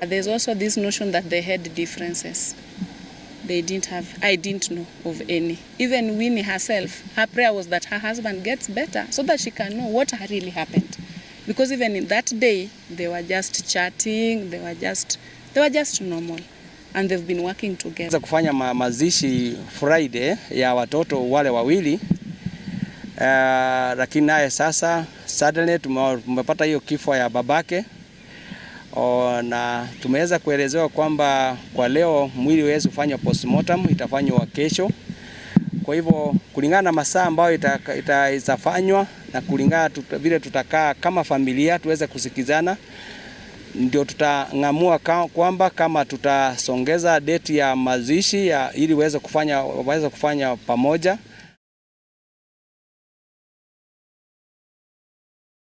There's also this notion that they had differences. They didn't have, I didn't know of any. Even Winnie herself, her prayer was that her husband gets better so that she can know what really happened. Because even in that day, they were just chatting, they were just normal. And they've been working together. Kufanya mazishi Friday ya watoto wale wawili, lakini naye sasa suddenly tumepata hiyo kifo ya babake o, na tumeweza kuelezewa kwamba kwa leo mwili huwezi kufanywa postmortem, itafanywa kesho. Kwa hivyo kulingana na masaa ambayo itafanywa na kulingana vile tutakaa kama familia tuweze kusikizana, ndio tutang'amua kwamba kama tutasongeza date ya mazishi ya ili waweze kufanya pamoja.